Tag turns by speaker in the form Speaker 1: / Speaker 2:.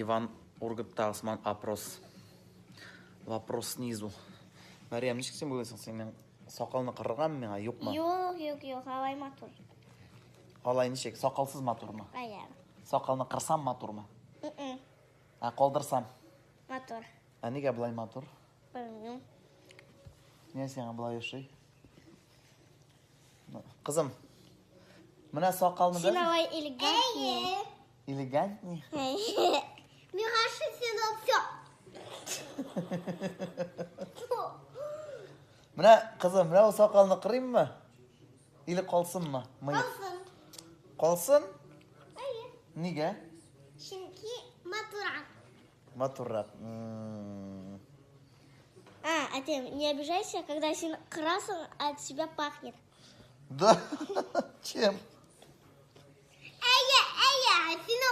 Speaker 1: Иван Ургыттагы сыман опрос. Вопрос снизу. Мәрьям, ничек син уйлыйсың, синең сакалны кырыргамы миңа, юкмы?
Speaker 2: Юк, юк, юк, алай матур.
Speaker 1: Алай ничек? Сакалсыз матурмы?
Speaker 2: Әйе.
Speaker 1: Сакалны кырсам матурмы? Ә калдырсам?
Speaker 2: Матур.
Speaker 1: Ә нигә болай матур?
Speaker 2: Белмим.
Speaker 1: Нигә сиңа болай ошый? Кызым, менә сакалны
Speaker 2: Син алай элегантный.
Speaker 1: Элегантный?
Speaker 2: Миңа син все.
Speaker 1: Менә, кызым, менә ул сакалны кырыйммы? Или калсынмы? Мыек.
Speaker 2: Калсын.
Speaker 1: Калсын?
Speaker 2: Әйе.
Speaker 1: Нигә?
Speaker 2: Чөнки матуррак.
Speaker 1: Матуррак.
Speaker 2: А, а ты не обижайся, когда син красың, от тебя пахнет.
Speaker 1: Да? Чем?
Speaker 2: Әйе, әйе, син